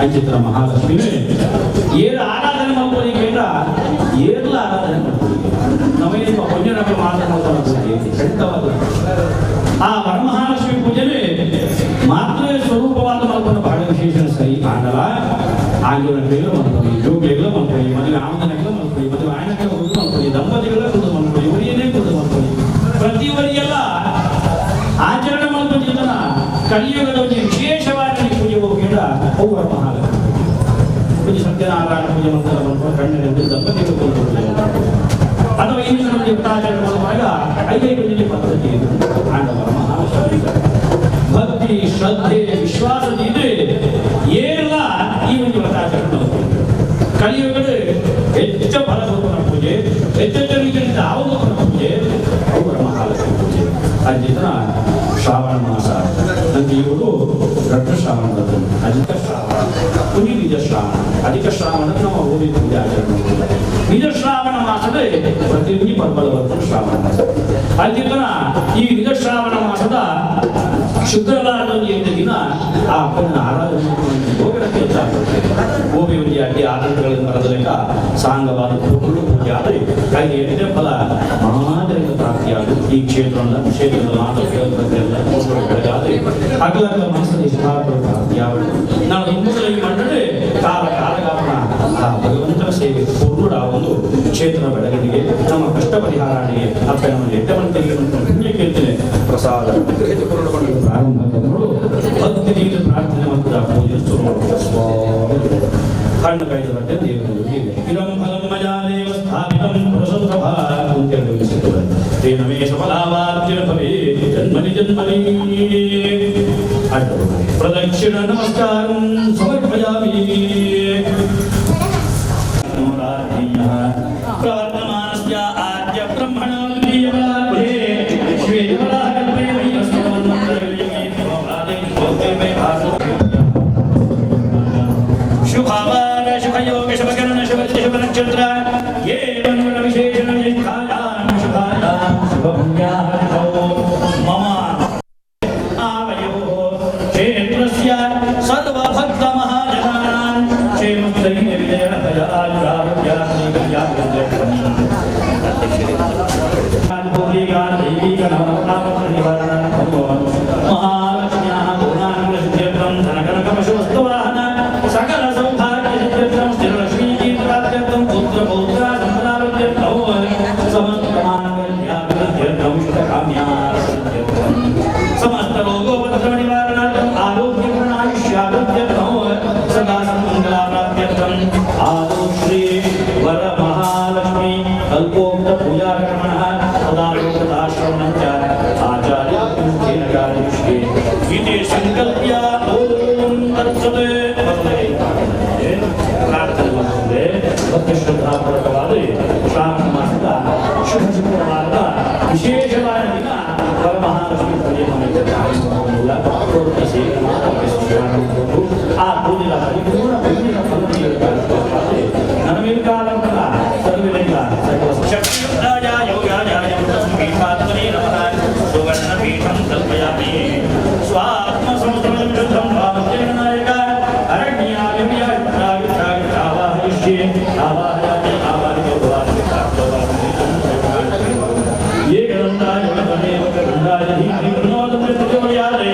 ಅಂಚಿತ್ರ ಮಹಾಲಕ್ಷ್ಮಿ ಏರು ಆರಾಧನೆ ಮಲ್ಪೊಲಿಗೆ ಏರ್ಲ ಆರಾಧನೆ ಮಲ್ಪೊಲಿಗೆ ನಮಗೇನು ಪುಣ್ಯನಗಳು ಮಾತ್ರ ಮಾಡ್ತಾನೆ ಪೂಜೆ ಖಂಡಿತವಾದ. ಆ ವರಮಹಾಲಕ್ಷ್ಮಿ ಪೂಜೆನೆ ಮಾತ್ರ ಸ್ವರೂಪವಾದ ಮಲ್ಪನ ಬಹಳ ವಿಶೇಷ. ಸರಿ ಆಂಡಲ ಆಂಜೋನಕ್ಕೆಲ್ಲ ಮಲ್ಪೊಲಿ, ಜೋಗ್ಲೆಲ್ಲ ಮಲ್ಪೊಲಿ, ಮದುವೆ ಆಮದನಕ್ಕೆಲ್ಲ ಮಲ್ಪೊಲಿ, ಮದುವೆ ಆಯನಕ್ಕೆಲ್ಲ ಕುಂದು ಮಲ್ಪೊಲಿ, ದಂಪತಿಗಳ ಕುಂದು ಮಲ್ಪೊಲಿ, ಒರಿಯನೇ ಕುಂದು ಮಲ್ಪೊಲಿ. ಪ್ರತಿ ಒರಿಯೆಲ್ಲ ಆಚರಣೆ ಮಲ್ಪೊಂದಿದ್ದನ ಕಲಿಯುಗದ ಒಂದು ವಿಶೇಷವಾದ ಪೂಜೆ ಹೋಗಿದ ಅವು ವರಮಹಾಲಕ್ಷ್ಮಿ ಪೂಜೆ. ಸತ್ಯನಾರಾಯಣ ಪೂಜೆ ಮಂತ್ರ ಮಲ್ಪುವ ಕಣ್ಣಿನ ದಂಪತಿಗಳು ಕುಂದು ಪೂಜೆ ಅಥವಾ ಇನ್ನು ನಮಗೆ ವ್ರತಾಚರಣೆ ಮಾಡುವಾಗ ಐದೈದು ದಿನ ಪದ್ಧತಿ ಇದು. ಆಂಡವರ ಮಹಾಲಕ್ಷ್ಮಿ ಭಕ್ತಿ, ಶ್ರದ್ಧೆ, ವಿಶ್ವಾಸದಿಂದ ಏನೆಲ್ಲ ಈ ಒಂದು ವ್ರತಾಚರಣೆ ಮಾಡ್ತೀವಿ. ಕಲಿಯುಗದ ಹೆಚ್ಚ ಫಲ ಕೊಡುವ ಪೂಜೆ, ಹೆಚ್ಚೆಚ್ಚ ರೀತಿಯಿಂದ ಆವೊಂದು ಪೂಜೆ ಅವರ ಮಹಾಲಕ್ಷ್ಮಿ ಪೂಜೆ. ಅಜಿತನ ಶ್ರಾವಣ ಮಾಸ ನಂಗೆ ಇವರು ರಟ್ಟ ಶ್ರಾವಣ ಬರ್ತದೆ, ಅಧಿಕ ಶ್ರಾವಣ, ಪುನಿ ನಿಜ ಶ್ರಾವಣ. ಅಧಿಕ ಶ್ರಾವಣ ನಾವು ಹೋಗಿ ಪೂಜೆ ಆಚರಣೆ ಮಾಡ್ತೀವಿ. ನಿಜ ಶ್ರಾವಣ ಮಾಸದ ಪ್ರತಿನಿಧಿ ಪರ್ಬಲ ಬರ್ತದೆ ಶ್ರಾವಣ ಮಾಸ. ಅಜಿತನ ಈ ನಿಜ ಶ್ರಾವಣ ಮಾಸದ ಶುಕ್ರವಾರದ ಒಂದು 8 ದಿನ ಆ ಅಪ್ಪನ ಆರಾಧನೆ ಹೋಗಕ್ಕೆ ಹೆಚ್ಚಾಗ್ತದೆ. ಗೋಬಿ ಒಂದು ಅಡ್ಡಿ ಆತಂಕಗಳನ್ನು ಬರದ ಲೆಕ್ಕ ಸಾಂಗವಾದ ಪೂರ್ಣ ಪೂಜೆ ಆದರೆ ಕೈ ಎಷ್ಟೇ ಫಲ ಮಾದರಿಯಿಂದ ಪ್ರಾಪ್ತಿಯಾದ ಈ ಕ್ಷೇತ್ರದ ಕ್ಷೇತ್ರದ ಮಾತ್ರ ಕೇಳಲ್ಲ ಬೆಳಗಾದ್ರೆ ಅಗಲಗಲ ಮನಸ್ಸಲ್ಲಿ ಇಷ್ಟಾರ್ಥಗಳು ಪ್ರಾಪ್ತಿಯಾಗಲು ನಾವು ಹಿಂದೂಗಳಲ್ಲಿ ಮಂಡಳಿ ಕಾಲ ಕಾಲಗಾಪನ ಆ ಭಗವಂತನ ಸೇವೆ ಪೂರ್ಣ ಆ ಒಂದು ಕ್ಷೇತ್ರದ ಬೆಳಗಣಿಗೆ ನಮ್ಮ ಕಷ್ಟ ಪರಿಹಾರಣಿಗೆ ಅಪ್ಪ ನಮ್ಮ ಎಟ್ಟಮಂತರಿಗೆ ಪುಣ್ಯ ಕೀರ್ತನೆ ಪ್ರಸಾದ ಪ್ರಾರಂಭ ಭಕ್ತಿಯಿಂದ ಪ್ರಾರ್ಥನೆ ಮತ್ತು ಆ ಪೂಜೆ ಶುರು. ಕಣ್ಣು ಕೈದ ದೇವರಿಗೆ ಇದಂ ಫಲಂ ಮಯಾ ದೇವ ಸ್ಥಾಪಿತಂ ಪುರುಷೋತ್ತಮ ಅಂತೇಳಿ ಸಿಗ್ತದೆ. ತೇನ ಮೇ ಸಫಲಾವಾಪ್ತಿರ್ ಭವೇತ್ ಜನ್ಮನಿ ಜನ್ಮನಿ. ಪ್ರದಕ್ಷಿಣ ನಮಸ್ಕಾರಂ ಸಮರ್ಪಯಾಮಿ. ಪ್ರವರ್ತಮಾನಸ್ಯ ಆದ್ಯ ಬ್ರಹ್ಮಣೋ ದ್ವಿತೀಯವರಾಧೇ ಶ್ವೇತವರಾಹ ಕಲ್ಪೇ ವೈವಸ್ವತಮನ್ವಂತರಯುಗೆ ಶುಭವಾರ ಶುಭಯೋಗ ಶುಭಕರಣ ಶುಭ ಶುಭ ನಕ್ಷತ್ರ ಏವಂ ವಿಶೇಷಣ ವಿಶೇಷಾಯಾಂ ಶುಭಾಯಾಂ ಶುಭಪುಣ್ಯಾಹೋ ಮಮ ಆವಯೋ ಕ್ಷೇತ್ರಸ್ಯ ಸರ್ವಭಕ್ತ ಮಹಾಜನಾನಾಂ ಕ್ಷೇಮಸ್ಥೈರ್ಯ ವಿಜಯ ಮಹಾಲಕ್ಷ್ಮ್ಯಾಃ ಪೂರ್ಣಾನುಗ್ರಹಸಿದ್ಧ್ಯರ್ಥಂ ಧನಕನಕಪಶುವಸ್ತುವಾಹನ ಸಕಲ ಸೌಭಾಗ್ಯಸಿದ್ಧ್ಯರ್ಥಂ ಸ್ಥಿರಲಕ್ಷ್ಮೀಕೀರ್ತಿಪ್ರಾಪ್ತ್ಯರ್ಥಂ ಪುತ್ರ ಪೌತ್ರ ಸಂಪದಾವೃದ್ಧ್ಯರ್ಥಂ ಸಮಸ್ತ ಮಾಂಗಲ್ಯಾಭಿವೃದ್ಧ್ಯರ್ಥಂ ಶುಭಕಾಮ್ಯಾರ್ಥಸಿದ್ಧ್ಯರ್ಥಂ ಸಮಸ್ತ ರೋಗೋಪದ್ರವ ನಿವಾರಣಾರ್ಥಂ ಆರೋಗ್ಯಪೂರ್ಣಾಯುಷ್ಯಾಭಿವೃದ್ಧ್ಯರ್ಥಂ ಸದಾ ಸನ್ಮಂಗಲಾಪ್ರಾಪ್ತ್ಯರ್ಥಂ ಆದೌ ಶ್ರೀ ವರಮಹಾಲಕ್ಷ್ಮೀ ಕಲ್ಪೋಕ್ತ ಪೂಜಾಕರ್ಮಣಃ ಸದಾಲೋಕದಾಶ್ರವಣಂ ಚ ಆಚಾರ್ಯ ಮುಖ್ಯೇನ ಕಾರ್ಯಷ್ಯೆ ಇತಿ ಸಂಕಲ್ಪ್ಯ ಓಂ ತತ್ಸತ್. ಪ್ರಾರ್ಥನೆ ಮಾಡುತ್ತದೆ. ಭಕ್ತಿ ಶ್ರದ್ಧಾಪೂರ್ವಕವಾದ ಶ್ರಾವಣ ಮಾಸದ ಶುಭ ಶುಕ್ರವಾರದ ವಿಶೇಷವಾದ ದಿನ ವರಮಹಾಲಕ್ಷ್ಮಿ ಪೂಜೆ ಮಾಡಿದ್ದಾರೆ. ಆ ಪೂಜೆಯ ಪರಿಪೂರ್ಣ ಪುಣ್ಯದ ನನಮೇಲ್ಕಾಲಂಕರ ಸರ್ವಿಲಿಂಗ ಸಕಲ ಶಕ್ತಿಯುಕ್ತಾಯ ಯೋಗಾಯ ಪೀಠಾತ್ಮನೇ ನಮಃ. ಸುವರ್ಣಪೀಠಂ ಕಲ್ಪಯಾಮಿ. ಸ್ವಾತ್ಮ ಸಂಸ್ಕೃತಂ ವಾಮದೇವನಾಯಕ ಅರಣ್ಯಾವಿರ್ಯಾವಿರ್ಯಾವಿರ್ಯಾವಾಹಯಿಷ್ಯೆ ಆವಾಹಯಾಮಿ ಆವಾಹಿತೋ ಏಕದಂತಾಯ ವಕ್ರతుండాయ ಧೀಮಹಿ ತನ್ನೋ ದಂತ ಪ್ರಚೋದಯಾತ್.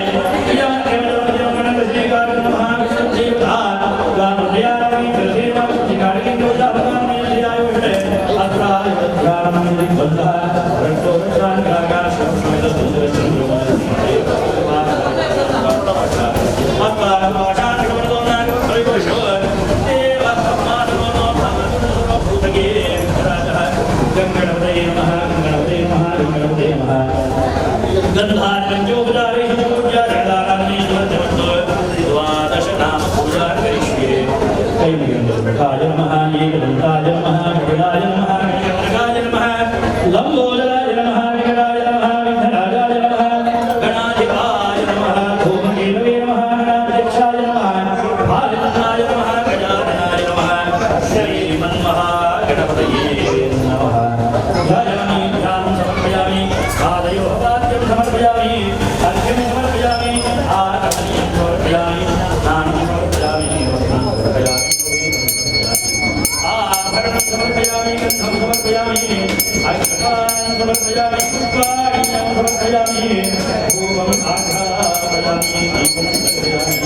ಗಂಗಣಪತಯೇ ನಮಃ, ಗಂಗಣಪತಯೇ ನಮಃ, ಗಂಗಣಪತಯೇ ನಮಃ. ಗಂಧಾರ್ಪಂಚೋಪಚಾರೇ ಪೂಜಾ ಗಂಧಾರಾಧನೆ ದ್ವಾದಶ ನಾಮ ಪೂಜಾ ಕರಿಷ್ಯೆ. ಕೈಮುಗಿಂದಾಯ ನಮಃ, ಏಕದಂತಾಯ ನಮಃ, ಕಪಿಲಾಯ ನಮಃ, ಗಣೇಶಾಯ ನಮಃ, ಲಂಬೋದರಾಯ ನಮಃ, ವಿಕಟಾಯ ನಮಃ, ವಿಘ್ನರಾಜಾಯ ನಮಃ, ಗಣಾಧಿಪಾಯ ನಮಃ, ಧೂಮಕೇತವೇ ನಮಃ, ಗಣಾಧ್ಯಕ್ಷಾಯ ನಮಃ, ಭಾರತನಾಯ ನಮಃ, ಗಜಾನನಾಯ ನಮಃ, ಶ್ರೀಮನ್ಮಹಾಗಣಪತಯೇ ನಮಃ. ಧ್ಯಾಯಾಮಿ, ಧ್ಯಾनं ಸಮರ್ಪಯಾಮಿ, ಪಾದಯೋः ಪಾದ್ಯಂ ಸಮರ್ಪಯಾಮಿ, ಅರ್ಘ್ಯಂ ಸಮರ್ಪಯಾಮಿ, ಆಚಮನೀಯಂ ಸಮರ್ಪಯಾಮಿ, ಸ್ನಾनं ಸಮರ್ಪಯಾಮಿ. गन्धं समर्पयामि अक्षतान् समर्पयामि पुष्पाणि समर्पयामि धूपम् आघ्रापयामि दीपं दर्शयामि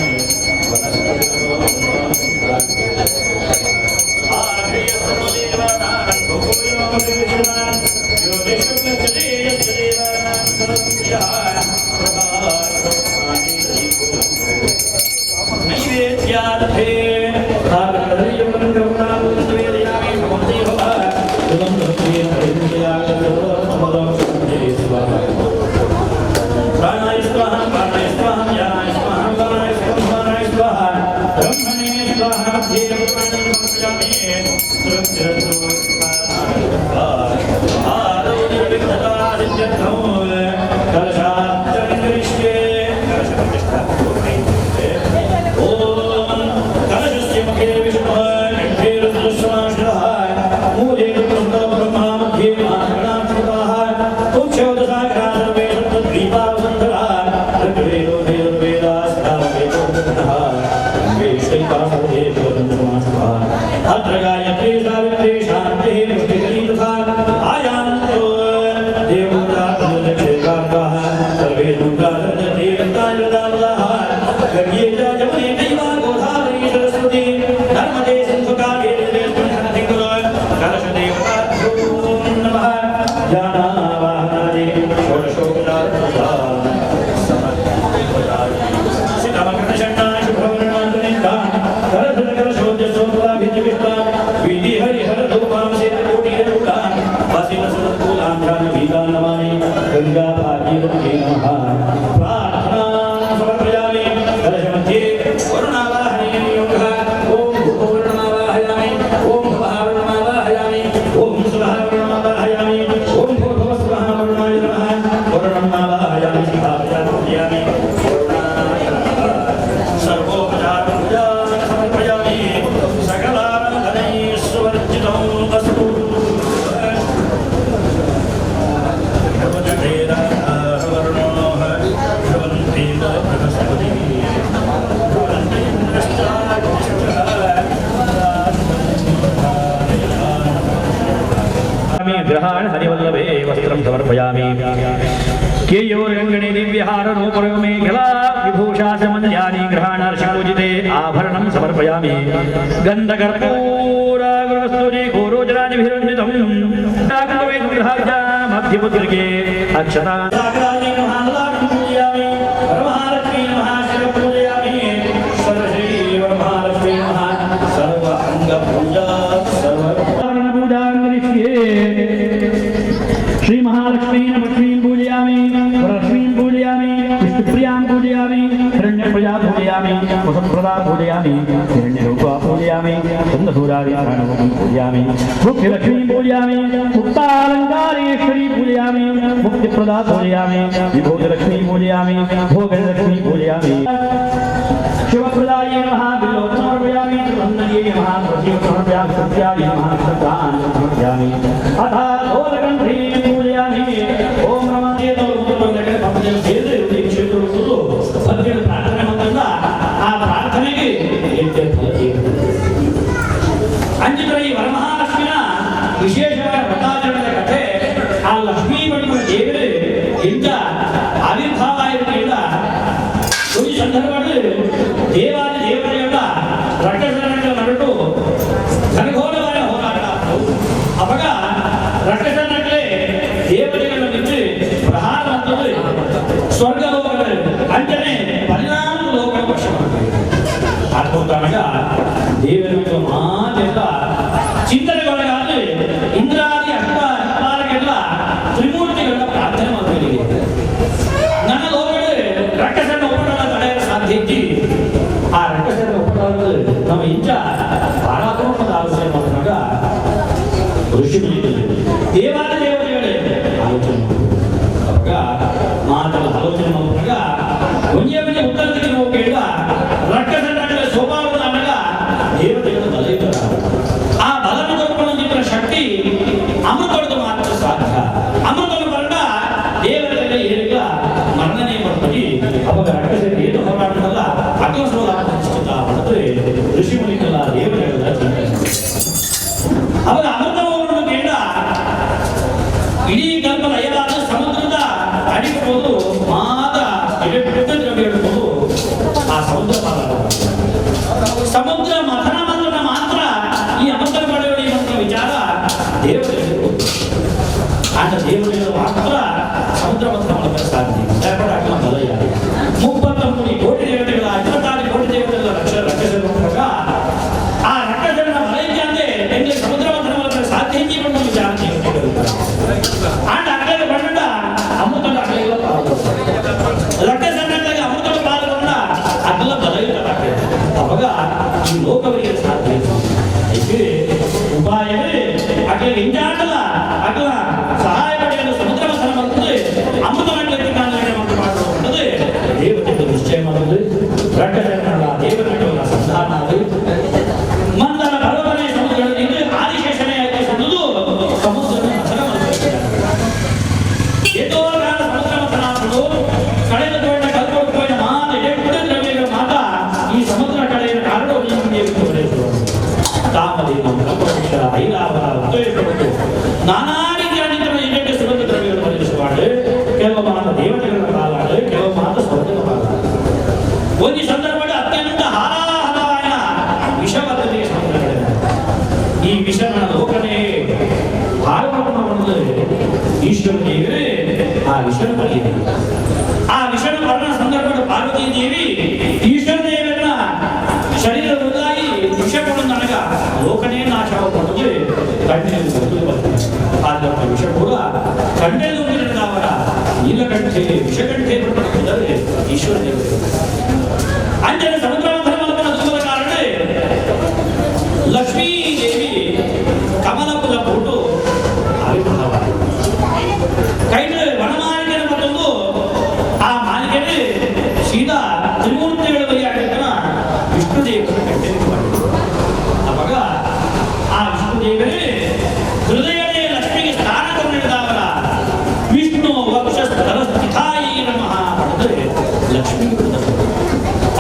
ग्रहाण हरिवल्लभे वस्त्रं समर्पयामि। केयोरङ्गणे दिव्यहारनूपुरमे मेघला विभूषासमन्यानि ग्रहाणार्षपूजिते आभरणं समर्पयामि। गन्धकर्पूरागुरवस्तूनि गोरोजराजभिरञ्जितं मध्यपुत्रिके अक्षता श्री महालक्ष्मी लक्ष्मीं पूजयामि, वरलक्ष्मीं पूजयामि, विष्णुप्रियां पूजयामि, हिरण्यप्रजा पूजयामि, वसुप्रदा पूजयामि, हिरण्यरूपा पूजयामि, चन्द्रसूर्यादिप्राणरूपं पूजयामि, मुख्यलक्ष्मीं पूजयामि, मुक्तालङ्कारेश्वरी पूजयामि, मुक्तिप्रदा पूजयामि, विभूतिलक्ष्मीं पूजयामि, भोगलक्ष्मीं पूजयामि, शिवप्रदाय नमः, बिल्वं समर्पयामि, त्रिवन्दये नमः, तुलसीं समर्पयामि, सत्याय नमः, सदां समर्पयामि। अथ गोलकण्ठीं पूजयामि। ओम नमः ಪ್ರಾರ್ಥನೆ ಬಂದ ಆ ಪ್ರಾರ್ಥನೆಗೆ ಅಂಜಿತರ ಈ ವರಮಹಾಲಕ್ಷ್ಮಿನ ವಿಶೇಷವಾದ ವ್ರತಾಚರಣೆಯ ಕಥೆ ಆ ಲಕ್ಷ್ಮೀ ಬಣ್ಣ ದೇವರು ಇಂಥ ಆವಿರ್ಭಾವ ಇರಲಿಲ್ಲ. ಒಂದು ಸಂದರ್ಭದಲ್ಲಿ ದೇವಾದಿ ದೇವತೆಗಳ ರಕ್ಕಸರ ನಡುಟು ಘನಘೋರವಾದ ಹೋರಾಟ. ಅವಾಗ ರಕ್ಕಸನಗಳೇ ದೇವತೆಗಳ ನಿಂತು ಪ್ರಹಾರ ಅಂತಂದ್ರೆ ಸ್ವರ್ಗ ಲೋಕಗಳು ಅಂಜನೆ ಪರಿಣಾಮ ಲೋಕ ಪಕ್ಷ ಅದ್ಭುತನಾಗ ದೇವರ ಮಾತೆಲ್ಲ ಚಿಂತನೆಗೊಳಗಾದ್ರೆ ಇಂದ್ರಾದಿ ಅಷ್ಟ ಅಷ್ಟಾರಗೆಲ್ಲ ತ್ರಿಮೂರ್ತಿಗಳ ಪ್ರಾರ್ಥನೆ ಮಾಡ್ತೀವಿ. ನನ್ನ ಲೋಕಗಳು ರಕ್ಕಸನ ಒಪ್ಪಟ ತಡೆಯಲು ಸಾಧ್ಯ ಇದ್ದೀವಿ. ಆ ರಕ್ಕಸನ ಒಪ್ಪಟ ನಮ್ಮ ಇಂಚ ಪರಾಕ್ರಮದ ಆಲೋಚನೆ ಮಾಡಿದಾಗ ಋಷಿ ದೇವಾದಿ ದೇವತೆಗಳೇ ಆಲೋಚನೆ ಅವಾಗ ಮಾತಲ್ಲ ಆಲೋಚನೆ ಮಾಡುವಾಗ ಒಂದೇ ಒಂದೇ ಉತ್ತರ ದಿಕ್ಕಿನ ಹೋಗಿ ಕೇಳುವ ರಕ್ಕಸನ ಸ್ವಭಾವದ ಅನಗ ದೇವತೆಗಳು ಬಲ ಇದ್ದಾರೆ. ಆ ಬಲವನ್ನು ಕೊಟ್ಕೊಳ್ಳೋದಿಬ್ಬರ ಶಕ್ತಿ ಅಮೃತದ ಮಾತ್ರ ಸಾಧ್ಯ. ಅಮೃತನ ಬರಡ ದೇವತೆಗಳ ಏರಿಗ ಮರಣನೆ ಮಾಡ್ತೀವಿ. ಅವಾಗ ರಕ್ಕಸರಿಗೆ ಏನು ಹೋರಾಟದಲ್ಲ ಅಕಸ್ಮಾತ್ ಮಾಡಿದ್ರೆ ಋಷಿ ಮುನಿಗೆಲ್ಲ ದೇವತೆಗಳ ಚಿಂತನೆ. ಅವಾಗ ಅಮೃತವನ್ನು ಈ ಲೋಕವರಿಗೆ ಸಾಧ್ಯ ಇದಕ್ಕೆ ಉಪಾಯವೇ ಅಕಲ ಇಂಜಾಟಲ ಅಕಲ ಸಹಾಯ ಪಡೆಯಲು ಸಮುದ್ರ ಮಥನ ಬರ್ತದೆ ಅಮೃತ ಮಂಡಲಕ್ಕೆ ಕಾಲಗಡೆ ಮತ್ತು ಮಾಡುವಂಥದ್ದು ದೇವತೆಗಳು ನಿಶ್ಚಯ ಮಾಡುವುದು ರಟ್ಟಜನಗಳ ದೇವತೆಗಳ ಸಂಧಾನ ಅದು ಮಂದರ ಪರ್ವತನೇ ಸಮುದ್ರದಲ್ಲಿ ಆದಿಶೇಷನೇ ಆಗಿಸುವುದು ಸಮುದ್ರದ ಮಥನ ಮಾಡುತ್ತದೆ. ಏತೋ ಕಾಲ ಸಮುದ್ರ ಮಥನಾಥನು ಕಳೆದುಕೊಂಡ ಕಲ್ಪೊಡ್ಕೋಯಿನ ಮಾತ ಎಟ್ಟು ದ್ರವ್ಯಗಳ ಮಾತ ಈ ಸಮುದ್ರ ಕಳೆಯ ಕಾರಣ ಕಾಮಧೇನು ಕಲ್ಪವೃಕ್ಷ ಐರಾವರ ಉತ್ತೇಜಪಟ್ಟು ನಾನಾ ರೀತಿಯ ಎಣ್ಣೆ ಸುಗಂಧ ದ್ರವ್ಯಗಳನ್ನು ಒದಗಿಸುವಾಡು ಕೆಲವು ಮಾತ ದೇವತೆಗಳ ಪಾಲಾಡು ಕೆಲವು ಮಾತ ಸ್ವರ್ಗದ ಪಾಲಾಡು. ಒಂದು ಸಂದರ್ಭದಲ್ಲಿ ಅತ್ಯಂತ ಹಾರಾಹರವಾದ ವಿಷವರ್ತನೆಗೆ ಸಮುದ್ರ ಕಳೆದ ಈ ವಿಷನ ಲೋಕನೇ ಭಾರತವನ್ನು ಈಶ್ವರ ದೇವರೇ ಆ ವಿಷನ ಪಡೆಯಿದೆ. ಆ ವಿಷನ ವರ್ಣ ಸಂದರ್ಭದ ಪಾರ್ವತಿ ದೇವಿ ಈಶ್ವರ ದೇವರನ್ನ ಶರೀರದಿಂದಾಗಿ ವಿಷ ನನಗ ಲೋಕನೇ ನಾಶವಾಗುತ್ತದೆ ಕಣ್ಣಲ್ಲಿ ಬಂದು ಬರ್ತದೆ. ಆದರೆ ವಿಷ ಕೂಡ ಕಣ್ಣಲ್ಲಿ ಅವರ ನೀಲಕಂಠೆ ವಿಷಕಂಠೆ ಪಟ್ಟರೆ ಈಶ್ವರ ದೇವರು ಅಂಜನ ಸಮುದ್ರ ಧರ್ಮದ ಕಾರಣ ಲಕ್ಷ್ಮೀ ದೇವಿ ಕಮಲಪುರ ಪುಟ್ಟು ಆವಿರ್ಭಾವ ಕೈನ ವನಮಾಲಿಕೆಯ ಮತ್ತೊಂದು ಆ ಮಾಲಿಕೆಯಲ್ಲಿ ಸೀದಾ ತ್ರಿಮೂರ್ತಿಗಳ ಬಲಿಯಾಗಿರ್ತಾನ ವಿಷ್ಣು ದೇವರ ಕಟ್ಟೆ ಮಾಡಿದರು. ಅವಾಗ ಆ ವಿಷ್ಣು ದೇವರೇ ಹೃದಯದೇ ಲಕ್ಷ್ಮಿಗೆ ಸ್ಥಾನ ಕೊಟ್ಟಿದ್ದಾವರ ವಿಷ್ಣು ವಕ್ಷಸ್ಥಲಸ್ಥಿತಾಯಿ ನಮಃ ಪಡೆದರೆ ಲಕ್ಷ್ಮಿ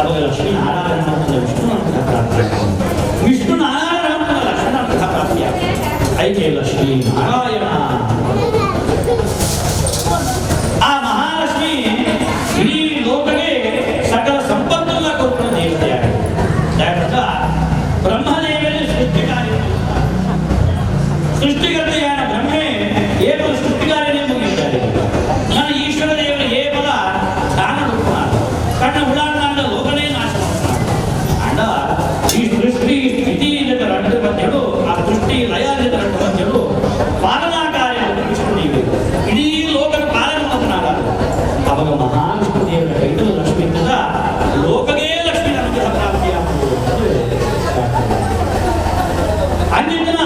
ಅವಾಗ ಲಕ್ಷ್ಮೀ ಆರಾಧನೆ ಮಾಡ್ತದೆ ವಿಷ್ಣು ಅನುಗ್ರಹ ಪ್ರಾಪ್ತಿ, ವಿಷ್ಣುನ ಆರಾಧನೆ ಮಾಡ್ತದೆ ಲಕ್ಷ್ಮಣ ಅನುಗ್ರಹ ಪ್ರಾಪ್ತಿಯಾಗ್ತದೆ. ಐಕೆ ಲಕ್ಷ್ಮೀ ನಾರಾಯಣ. ಆ ಮಹಾಲಕ್ಷ್ಮಿ ಇಡೀ ಲೋಕಗೆ ಸಕಲ ಸಂಪತ್ತನ್ನ ಕೊಡುವ ದೇವತೆಯಾಗಿದೆ. ಯಾಕಂದ್ರ ಬ್ರಹ್ಮದೇವನೇ ಸೃಷ್ಟಿ ಕಾರ್ಯ ಸೃಷ್ಟಿಕರ್ತೆಯಾದ ಬ್ರಹ್ಮೆ ಏಕಲ ಸೃಷ್ಟಿಕಾರ್ಯನೇ ಮುಗಿದ್ದಾರೆ. ನನ್ನ ಈಶ್ವರ ದೇವರ ಏಕಲ ದಾನ ರೂಪ ಕಣ್ಣ ಉಡಾಣ ಲೋಕನೇ ನಾಶ ಅಂಡ ಈ ಸೃಷ್ಟಿ ಸ್ಥಿತಿ ರಂಡು ಮಧ್ಯಳು ಆ ಸೃಷ್ಟಿ ಲಯ ರಂಡು ಮಧ್ಯಳು ಪಾಲನಾ ಕಾರ್ಯ ವಿಷ್ಣು ದೇವರು ಇಡೀ ಲೋಕದ ಪಾಲನೆ ಮಾತನಾಡ. ಅವಾಗ ಮಹಾವಿಷ್ಣು ದೇವರ ಕೈತಲು ಲಕ್ಷ್ಮಿ ಇದ್ದದ ಲೋಕಗೇ ಲಕ್ಷ್ಮಿ ಅನುಗ್ರಹ ಪ್ರಾಪ್ತಿಯಾಗುವುದು. ಅಂದಿನ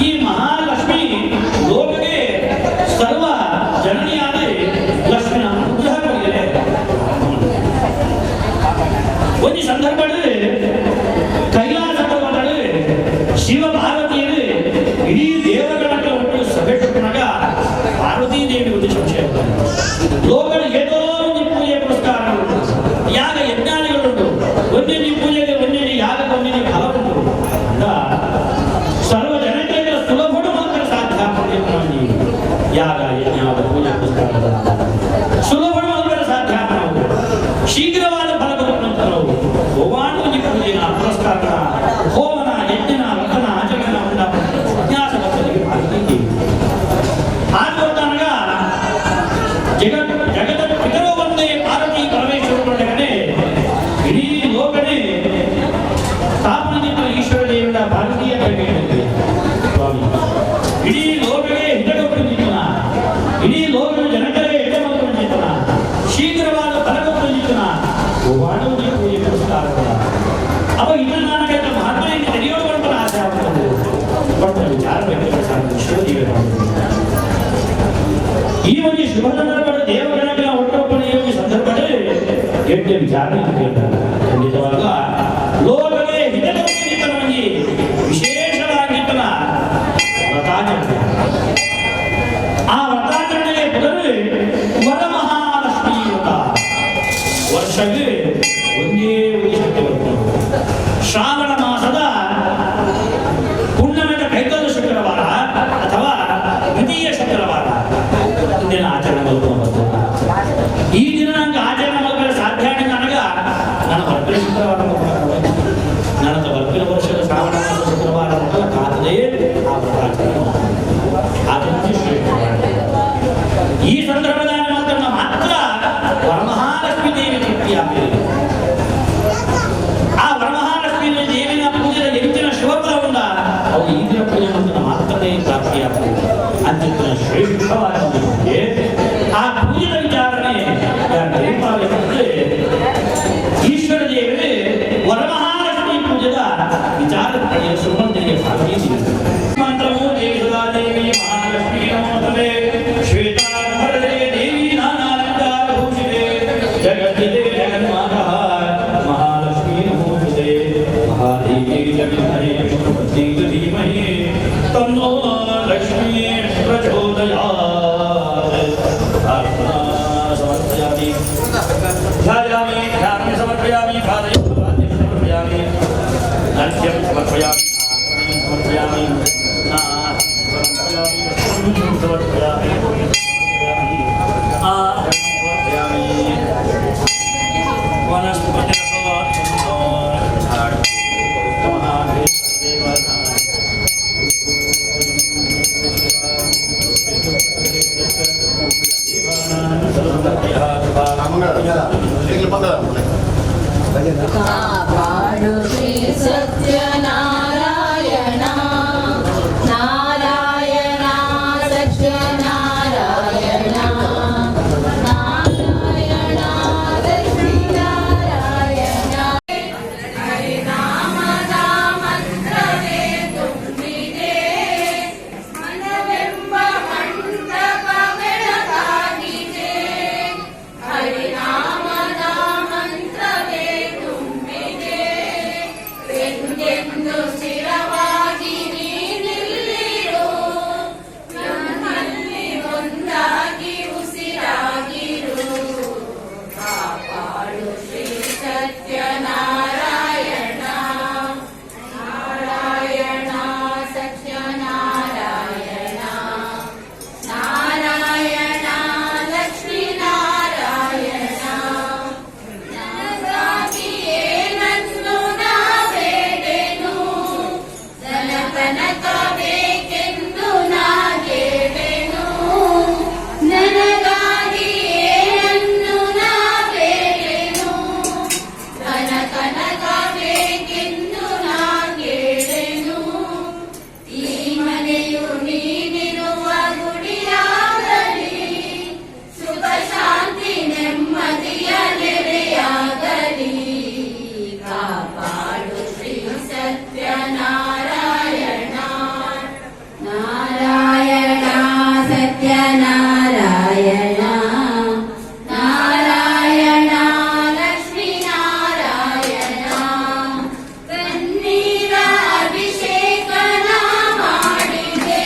ಈ ಮಹಾಲಕ್ಷ್ಮಿ ಲೋಕಗೆ ಸರ್ವ ಜನನಿಯಾದ ಲಕ್ಷ್ಮಿನ ಅನುಗ್ರಹ ಕೊಡಿದರೆ ಒಂದು ಸಂದರ್ಭದಲ್ಲಿ ಕೈಲಾಸ ಪರ್ವತದಲ್ಲಿ ಶಿವ ಪಾರ್ವತಿಯರು ಇಡೀ ದೇವಗಣಕ್ಕೆ ಒಟ್ಟು ಸಭೆ ಕೊಟ್ಟಾಗ ಪಾರ್ವತೀ ದೇವಿ ಒಂದು ಸಂಶಯ. ಲೋಕದ ಏದೋ ಒಂದು ಪೂಜೆ ಪುರಸ್ಕಾರಗಳು ಯಾಗ ಯಜ್ಞಾದಿಗಳುಂಟು, ಒಂದೇ ಪೂಜೆಗೆ ಒಂದೇ ಯಾಗಕ್ಕೆ ಒಂದೇ ಫಲ ಉಂಟು ಅಂತ ಸರ್ವ ಜನತೆಗಳ ಸುಲಭಡು ಮಾತ್ರ ಸಾಧ್ಯ. ಯಾಗ ಯಜ್ಞ ಪೂಜೆ ಪುರಸ್ಕಾರ ಸುಲಭಡು ಮಾತ್ರ ಸಾಧ್ಯ. ಶೀಘ್ರವಾದ ಫಲ ಕೊಡುವಂತ ಭಗವಾನ್ ಒಂದು ಪೂಜೆನ ಪುರಸ್ಕಾರ ಹೋಮನ ಯಜ್ಞನ ವ್ರತನ ಆಚರಣೆ ಜಿಜ್ಞಾಸ ಭಕ್ತರಿಗೆ ಪಾರ್ವತಿ ಆಗ ಜಗತ್ ಜಗದ ಪಿತರೋ ಒಂದೇ ಪಾರ್ವತಿ ಪರಮೇಶ್ವರನೊಡನೆ ಇಡೀ ಲೋಕನೇ ಸ್ಥಾಪನೆ ಈಶ್ವರ ದೇವರ ಭಾರತೀಯ ಸ್ವಾಮಿ ಇಡೀ ಲೋಕವೇ ಹಿತಗೊಪ್ಪಿನ ಇಡೀ ಲೋಕದ ಜನಕರೇ ಹಿತಮಂತ್ರ ಶೀಘ್ರವಾದ ಫಲಗೊಪ್ಪಿನ ಪೂಜೆ ಪುರಸ್ಕಾರಗಳ ಅವಾಗ ಇದನ್ನ ನನಗೆ ಮಹಾತ್ಮನಿಗೆ ತಿಳಿಯೋಣ ಆಸೆ ಆಗ್ತದೆ. ಬಟ್ ವಿಚಾರ ಈಶ್ವರ ಈ ಒಂದು ಶುಭ ಸಂದರ್ಭದ ದೇವಗಣಗಳ ಒಟ್ಟೊಬ್ಬನ ಈ ಒಂದು ಸಂದರ್ಭದಲ್ಲಿ ಎಡ್ಡೆ ವಿಚಾರ ಕೇಳ್ತಾರೆ. ಖಂಡಿತವಾಗ ಲೋಕವೇ ಹಿತವಾಗಿ ವಿಶೇಷವಾಗಿದ್ದನ ವ್ರತಾಚರಣೆ. ಆ ವ್ರತಾಚರಣೆಗೆ ಬದಲು ವರಮಹಾಲಕ್ಷ್ಮೀ ವ್ರತ ವರ್ಷಕ್ಕೆ ಒಂದೇ ಒಂದು ಶಕ್ತಿ ಬರ್ತದೆ. ಶ್ರಾವಣ ಮಾಸದ ಪುಣ್ಯದ ಕೈತದ ಶುಕ್ರವಾರ ಅಥವಾ ದ್ವಿತೀಯ ಶುಕ್ರವಾರ ದಿನ ಆಚರಣೆ ಮಾಡ್ಕೊಂಡು ಬರ್ತದೆ. ಈ ದಿನ ನಂಗೆ ಆಚರಣೆ ಮಾಡ್ತಾರೆ ಸಾಧ್ಯ ನನಗ ನಾನು ಹೊರಗಡೆ ಶುಕ್ರವಾರ ವಿಚಾರ ಸುಮಂತರಿಗೆ ಭಾಗಿ ಮಂತ್ರಮೋ ದೇವಿ ಸದಾ ದೇವಿ ಮಹಾಲಕ್ಷ್ಮೀ ನಮೋಸ್ತುತೆ. ಶ್ವೇತಾಂಬರೇ ದೇವಿ ನಾನಾಲಂಕಾರ ಭೂಷಿತೆ, ಜಗದ್ದಿದೆ ಜಗನ್ಮಾತಃ ಮಹಾಲಕ್ಷ್ಮೀ ನಮೋಸ್ತುತೆ. ಮಹಾದೇವಿ ಚ ವಿದ್ಮಹೇ, ವಿಷ್ಣುಪತ್ನಿ ಚ ಧೀಮಹಿ, ತನ್ನೋ ಲಕ್ಷ್ಮೀ ಪ್ರಚೋದಯಾತ್. ಪ್ರಾರ್ಥನಾ ಸಮರ್ಪಯಾಮಿ. ಧ್ಯಾಯಾಮಿ, ಧ್ಯಾनं ಸಮರ್ಪಯಾಮಿ, ಪಾದಯೋः ಪಾದ್ಯं ಸಮರ್ಪಯಾಮಿ, अर्घ्यं ಸಮರ್ಪಯಾಮಿ, ಆಸनं ಸಮರ್ಪಯಾಮಿ, ಸ್ನಾनं ಸಮರ್ಪಯಾಮಿ, ವಸ್ತ್ರಂ ಸಮರ್ಪಯಾಮಿ, ಆಭರಣं ಸಮರ್ಪಯಾಮಿ. ವನಸ್ಪತಿ. ಕಾಪಾಡು ಶ್ರೀ ಸತ್ಯನಾರಾಯಣ, ನಾರಾಯಣ ಸತ್ಯನಾರಾಯಣ, ನಾರಾಯಣ ಲಕ್ಷ್ಮೀನಾರಾಯಣ. ಹರಿನಾಮದ ಮಂತ್ರವೇ ತುಂಬಿದೆ, ಮನವೆಂಬ ಮಂಟಪ ಬೆಳಕಾಗಿದೆ. ಹರಿನಾಮದ ಮಂತ್ರವೇ ತುಂಬಿದೆ, ಎಂದೆಂದು ಸ್ಥಿರವಾಗಿ ನೀನಿಲ್ಲಿರು, ನಮ್ಮಲ್ಲಿ ಒಂದಾಗಿ ಉಸಿರಾಗಿರು. ಕಾಪಾಡು ಶ್ರೀ ಸತ್ಯನಾರಾಯಣ, ನಾರಾಯಣ ಸತ್ಯನಾರಾಯಣ, ನಾರಾಯಣ ಲಕ್ಷ್ಮೀನಾರಾಯಣ. ನನಗಾಗಿಯೇ ನನ್ನು ನಾ ಬೇಡೆನು, ಧನ ಕನಕ ಬೇಕೆಂದು ನಾ ಕೇಳೆನು. ನನಗಾಗಿಯೇ ನನ್ನು ನಾ ಬೇಡೆನು, ಧನ ಕನಕ ಬೇಕೆಂದು ನಾ ಕೇಳೆನು. ಈ ಮನೆಯು ನೀನಿರುವ ಗುಡಿಯಾಗಲಿ, ಸುಖ ಶಾಂತಿ ನೆಮ್ಮದಿಯ ನೆಲೆಯಾಗಲಿ. ಕಾಪಾಡು ಶ್ರೀ ಸತ್ಯನಾರಾಯಣ, ನಾರಾಯಣ ಸತ್ಯನಾರಾಯಣ, ನಾರಾಯಣ ಲಕ್ಷ್ಮೀನಾರಾಯಣ. ಪನ್ನೀರ ಅಭಿಷೇಕನ ಮಾಡಿದೆ,